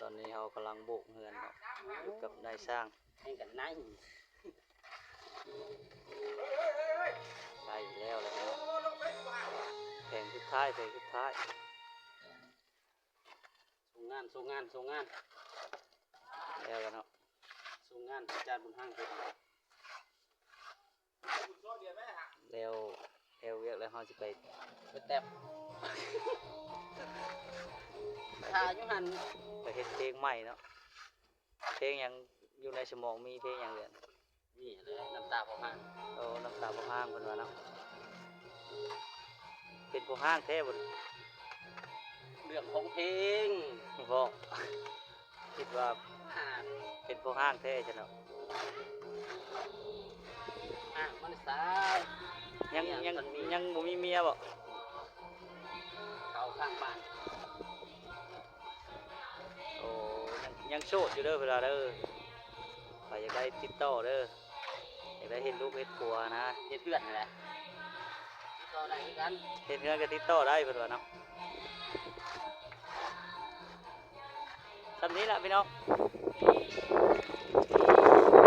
ຕອນນີ້ເຮົາກຳລັງໂບກເຮືອນເນາະ ຢູ່ກັບນາຍຊ່າງ ແຂ່ງກັນນາຍ ໃກ້ແລ້ວແລ້ວເນາະ ແຜງສຸດທ້າຍ ແຜງສຸດທ້າຍ ໂຊງງານ ໂຊງງານ ໂຊງງານ ແລ້ວແລ້ວເນາະ ໂຊງງານອາຈານບຸນຮັງ ແລ້ວ ແລ້ວວຽກແລ້ວເຮົາຊິໄປ ໄປແຕັບ ຖ້າຢູ່ຫັ້ນ ໄປເຮັດເພງໃໝ່ເນາະ ເພງຫຍັງຢູ່ໃນສະໝອງ ມີເພງຫຍັງເຫຼືອ? ນີ້ແຫຼະ ນ້ຳຕາບໍ່ຮ້າງ ໂອ້ ນ້ຳຕາບໍ່ຮ້າງເພິ່ນວ່າເນາະ ເປັນຜູ້ຮ້າງແທ້ບໍ່? ເລື່ອງຂອງເພງ ບໍ່ ຄິດວ່າ ອ່າ ເປັນຜູ້ຮ້າງແທ້ຊັ້ນເນາະ ຮ້າງມັນສາຍ ຍັງ ຍັງ ຍັງບໍ່ມີເມຍບໍ່? ເຂົ້າຂ້າງບ້ານ ໂອ້ ຍັງ ຍັງໂສດຢູ່ເດີເພິ່ນວ່າເດີ ໃຜຢາກໄດ້ຕິດຕໍ່ເດີ ຢາກໄດ້ເຮັດລູກເຮັດຜົວນະ ເຮັດເຮືອນຫັ້ນແຫຼະ ຕິດຕໍ່ໄດ້ຄືກັນ ເຮັດເຮືອນກໍຕິດຕໍ່ໄດ້ເພິ່ນວ່າເນາະ ສ່ຳນີ້ລະພີ່ນ້ອງ.